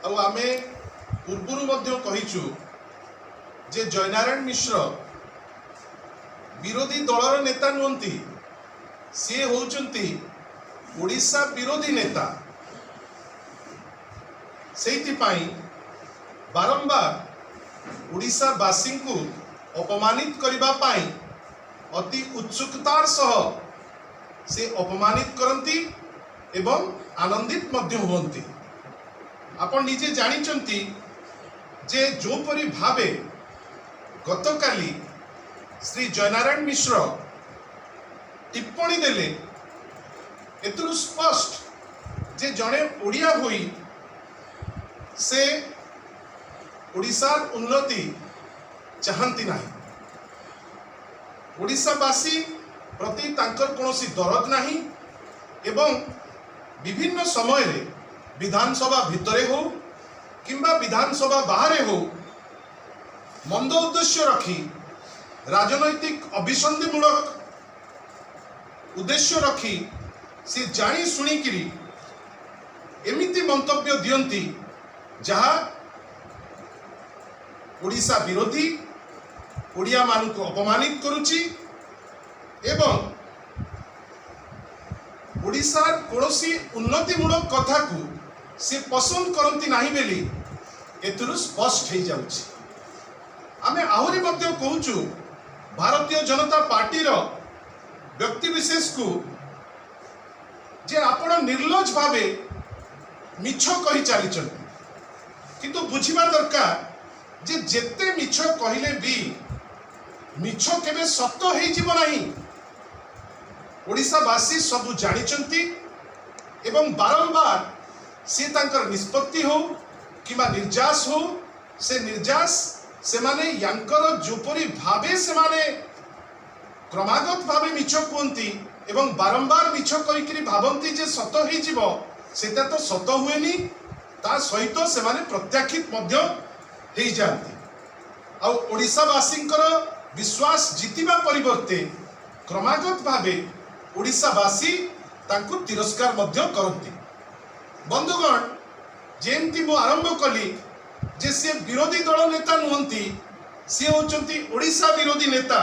ଆଉ ଆମେ ପୂର୍ବରୁ ମଧ୍ୟ କହିଛୁ ଯେ ଜୟନାରାୟଣ ମିଶ୍ର ବିରୋଧୀ ଦଳର ନେତା ନୁହନ୍ତି, ସିଏ ହେଉଛନ୍ତି ଓଡ଼ିଶା ବିରୋଧୀ ନେତା। ସେଇଥିପାଇଁ ବାରମ୍ବାର ଓଡ଼ିଶାବାସୀଙ୍କୁ ଅପମାନିତ କରିବା ପାଇଁ ଅତି ଉତ୍ସୁକତାର ସହ ସେ ଅପମାନିତ କରନ୍ତି ଏବଂ ଆନନ୍ଦିତ ମଧ୍ୟ ହୁଅନ୍ତି। ଆପଣ ନିଜେ ଜାଣିଛନ୍ତି ଯେ ଯେଉଁପରି ଭାବେ ଗତକାଲି ଶ୍ରୀ ଜୟନାରାୟଣ ମିଶ୍ର ଟିପ୍ପଣୀ ଦେଲେ, ଏଥିରୁ ସ୍ପଷ୍ଟ ଯେ ଜଣେ ଓଡ଼ିଆ ହୋଇ ସେ ଓଡ଼ିଶାର ଉନ୍ନତି ଚାହାନ୍ତି ନାହିଁ। ଓଡ଼ିଶାବାସୀ ପ୍ରତି ତାଙ୍କର କୌଣସି ଦରଦ ନାହିଁ ଏବଂ ବିଭିନ୍ନ ସମୟରେ ବିଧାନସଭା ଭିତରେ ହଉ କିମ୍ବା ବିଧାନସଭା ବାହାରେ ହଉ, ମନ୍ଦ ଉଦ୍ଦେଶ୍ୟ ରଖି, ରାଜନୈତିକ ଅଭିସନ୍ଧିମୂଳକ ଉଦ୍ଦେଶ୍ୟ ରଖି ସେ ଜାଣି ଶୁଣିକିରି ଏମିତି ମନ୍ତବ୍ୟ ଦିଅନ୍ତି, ଯାହା ଓଡ଼ିଶା ବିରୋଧୀ, ଓଡ଼ିଆମାନଙ୍କୁ ଅପମାନିତ କରୁଛି ଏବଂ ଓଡ଼ିଶାର କୌଣସି ଉନ୍ନତିମୂଳକ କଥାକୁ ସେ ପସନ୍ଦ କରନ୍ତି ନାହିଁ ବୋଲି ଏଥିରୁ ସ୍ପଷ୍ଟ ହେଇଯାଉଛି। ଆମେ ଆହୁରି ମଧ୍ୟ କହୁଛୁ ଭାରତୀୟ ଜନତା ପାର୍ଟିର ବ୍ୟକ୍ତିବିଶେଷକୁ ଯେ ଆପଣ ନିର୍ଲଜ ଭାବେ ମିଛ କହି ଚାଲିଛନ୍ତି, କିନ୍ତୁ ବୁଝିବା ଦରକାର ଯେ ଯେତେ ମିଛ କହିଲେ ବି ମିଛ କେବେ ସତ ହେଇଯିବ ନାହିଁ। ଓଡ଼ିଶାବାସୀ ସବୁ ଜାଣିଛନ୍ତି ଏବଂ ବାରମ୍ବାର ସିଏ ତାଙ୍କର ନିଷ୍ପତ୍ତି ହଉ କିମ୍ବା ନିର୍ଯାସ ହଉ, ସେ ନିର୍ଯାସ ସେମାନେ ୟାଙ୍କର ଯେପରି ଭାବେ ସେମାନେ କ୍ରମାଗତ ଭାବେ ମିଛ କୁହନ୍ତି ଏବଂ ବାରମ୍ବାର ମିଛ କହିକିରି ଭାବନ୍ତି ଯେ ସତ ହେଇଯିବ, ସେଟା ତ ସତ ହୁଏନି। ତା ସହିତ ସେମାନେ ପ୍ରତ୍ୟାଖ୍ୟାତ ମଧ୍ୟ ହେଇଯାଆନ୍ତି ଆଉ ଓଡ଼ିଶାବାସୀଙ୍କର ବିଶ୍ୱାସ ଜିତିବା ପରିବର୍ତ୍ତେ କ୍ରମାଗତ ଭାବେ ଓଡ଼ିଶାବାସୀ ତାଙ୍କୁ ତିରସ୍କାର ମଧ୍ୟ କରନ୍ତି। ବନ୍ଧୁଗଣ, ଯେମିତି ମୁଁ ଆରମ୍ଭ କଲି ଯେ ସିଏ ବିରୋଧୀ ଦଳ ନେତା ନୁହନ୍ତି, ସିଏ ହେଉଛନ୍ତି ଓଡ଼ିଶା ବିରୋଧୀ ନେତା।